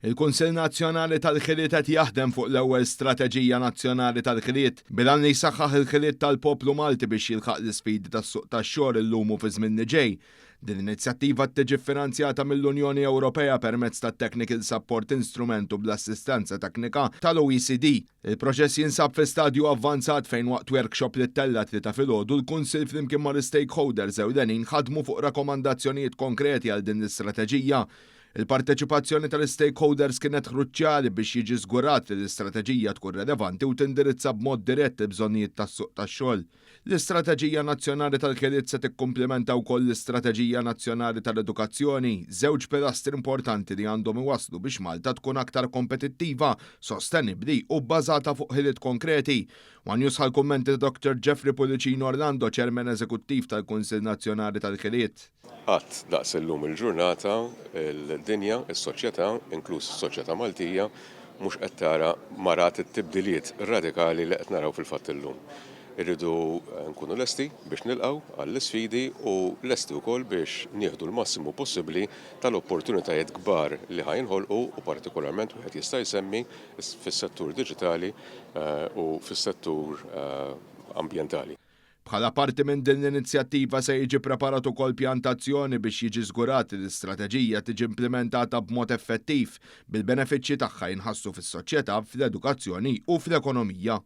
Il-Kunsill Nazzjonali tal-Ħiliet qed jaħdem fuq l-ewwel Strateġija Nazzjonali tal-Ħiliet bil-għan li jsaħħaħ il-ħiliet tal-poplu Malti biex jilħaq l-isfidi tas-suq tax-xogħol illum u fi żmien li ġej. Din l-inizjattiva tiġi ffinanzjata mill-Unjoni Ewropea permezz tat-Technical Support Instrument u bl-assistenza teknika tal-OECD. Il-proċess jinsab fi stadju avvanzat fejn waqt workshop li ttella' t-Tlieta filgħodu l-Kunsill flimkien mal-istakeholders ewlenin ħadmu fuq rakkomandazzjonijiet konkreti għal din l-istrateġija. Il-parteċipazzjoni tal-istakeholders kienet kruċjali biex jiġi żgurat li l-istrateġija tkun relevanti u tindirizza b'mod dirett il-bżonnijiet tas-suq tax-xogħol. L-Istrateġija Nazzjonali tal-Ħiliet se tikkumplimenta wkoll l-Istrateġija Nazzjonali tal-Edukazzjoni, żewġ pilastri importanti li għandhom iwasslu biex Malta tkun aktar kompetittiva, sostenibbli u bbażata fuq ħiliet konkreti. One News ħa l-kummenti ta' Dr. Jeffrey Pullicino Orlando, Chairman Eżekuttiv tal-Kunsill Nazzjonali tal-Ħiliet. Qatt daqs illum il-ġurnata, il-dinja, is-soċjetà, inkluż is-soċjetà Maltija, mhux qed tara ma rat it-tibdiliet radikali li qed naraw fil-fatt illum. Irridu nkunu lesti biex nilqgħu għall-isfidi u lesti wkoll biex nieħdu l-massimu possibbli tal-opportunitajiet kbar li ħa jinħolqu u partikolarment wieħed jista' jsemmi fis-settur diġitali u fis-settur ambjentali. Bħala parti minn din l-inizjattiva se jiġi preparat ukoll pjan ta' azzjoni biex jiġi żgurat li l-istrateġija tiġi implimentata b'mod effettiv, bil-benefiċċji tagħha jinħassu fis-soċjetà, fl-edukazzjoni u fl-ekonomija.